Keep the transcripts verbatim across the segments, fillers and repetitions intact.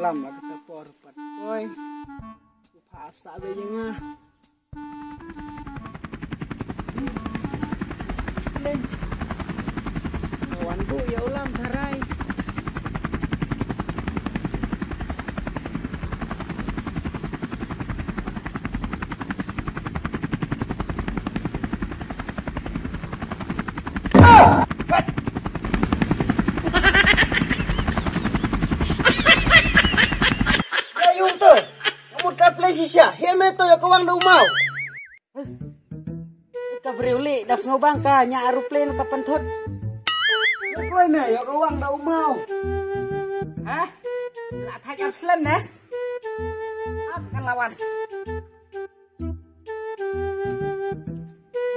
Tam la kata por pat poi. Pha sa de nga. Wan bu ya ulam tharai. Ya yung tu. Ngamut ka play shisha. Hian me to ya kawang da umau. Ka briew li da sngewbang ka nya aeroplane ka pynthut. Aeroplane ne ya kawang da umau. Ha? La thaj ap slem ne? Ap kan lawan.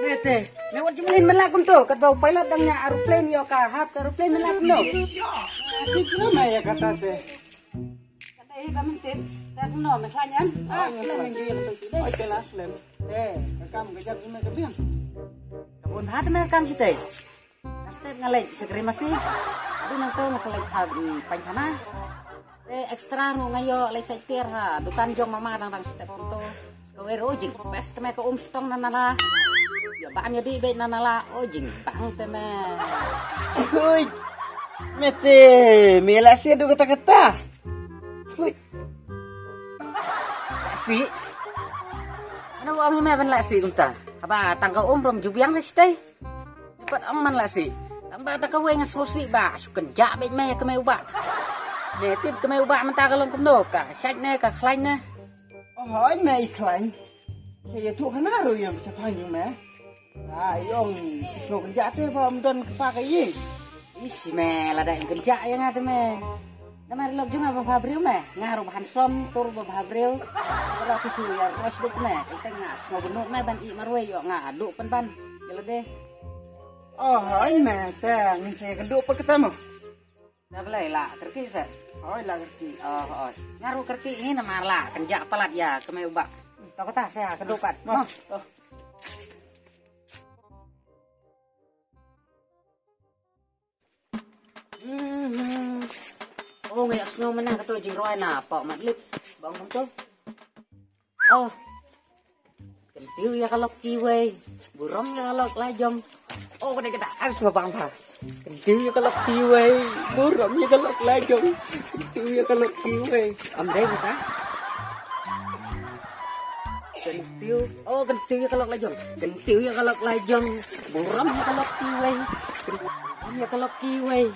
Mete, me wat jumlin melak kumto, kat bau pilot dang nya aeroplane yo ka hap ka aeroplane melak kumto. Ati kena me ya kata te. Kata eh ba mentin, tak no me khlanyam. Ah, slem yang dia betul. Oi, kelas slem. Eh, rekam kejap ni me kebiang. Kabun hat me rekam sitai. Nga step nga leit shakri masi. Adu nangto nga sa leit ha, mm, paikhana. Te extra ruh nga ïoh leit shait tiar ha dukan jong mama dang dang step kumto. Kawei ruh jingbang te me ka um stong na nala. Ïa ba am ïa dih beit na nala. Oh jingbang te me. Hui. Mete, me la si adu kata kata. Hui. La si. Ano ong ïa me ban la si kumta. Haba tang ka um rom ju biang leit shatai. Pat ong man la si. Tang ba ta kawei nga sngewsih ba shu kynjah beit me ïa ka mei u bah. Me tip ka mei u bah mynta ka long kumno, ka shait ne ka khlaiñ ne. Oh hoi me i khlaiñ. Sa ïathuh khana ruh ïa me shaphang jong me. Ba i ong sngew kynjah te ba ym don kpa ka ïing. Ish me lada ym kynjah ïa nga te me. Namar lok jong nga ba bha briew me, nga ruh ba handsome, tur ba bha briew. Ora ki shu ïa rush beit me, ite nga sngew bynuk me ban ïeh marwei ïoh nga duh pynban. Ïa lade. Oh, hoi me, te ngin sa ïa kynduh pat kata mo. Da balei la kyrkieh se? Hoi la kyrkieh. Oh, hoi. Nga ruh kyrkieh ngi namar la kynjah palat ïa ka mei u bah. To kata sa ïa kynduh pat. Mo. Mo. Oh. Oh, nga ïa sngew mynne kato jingrwai na Pok Mad Lips. Bang kumto. Oh. Kyntiew ïa ka lok kiwei. Burom ïa ka lok lajong. Oh, kata kata. Ai, sngew bang pha. Kyntiew ïa ka lok kiwei. Burom ïa ka lok lajong. Kyntiew ïa ka lok kiwei. Am dei kata. Kyntiew, oh, kyntiew ïa ka lok lajong. Kyntiew ïa ka lok lajong. Burom ïa ka lok kiwei. Burom ïa ka lok kiwei.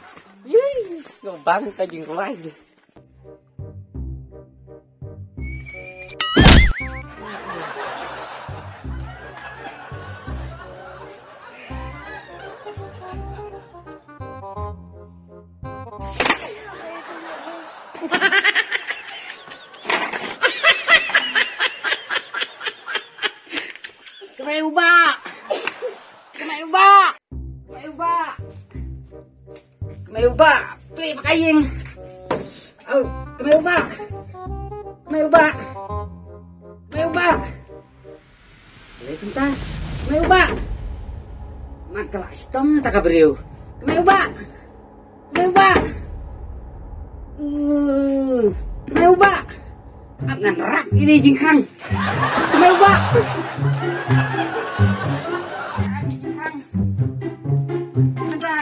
Yei, sngewbang ka jingrwai. Kmie u bah. Kmie u bah. Kmie u bah. Kmie u bah. Plie ba ka ïing. Au, kmie u bah. Kmie u bah. Kmie u bah. Lei kumta. Kmie u bah. Mat ka la shitom ta ka briew. Kmie u bah. Kmie u bah. Uh, kmie u bah. Ap ngan rap ïa ini jingkhang. Kmie u bah. Jingkhang. Kumta.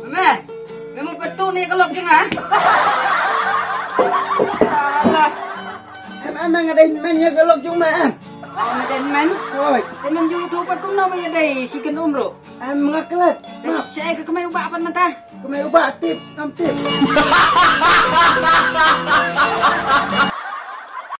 Me, me mut pat tu ne ka lok jong nga. Alah. Em, em, nga dei men ïa ka lok jong me, em. Oh, me dei men? Hoi. Te men ju tu pat kumno ba ïa dei shi kynum ruh. Em, nga klet. Te shaei ka kmie u bah pat mynta? Kmie u bah tip, ngam tip.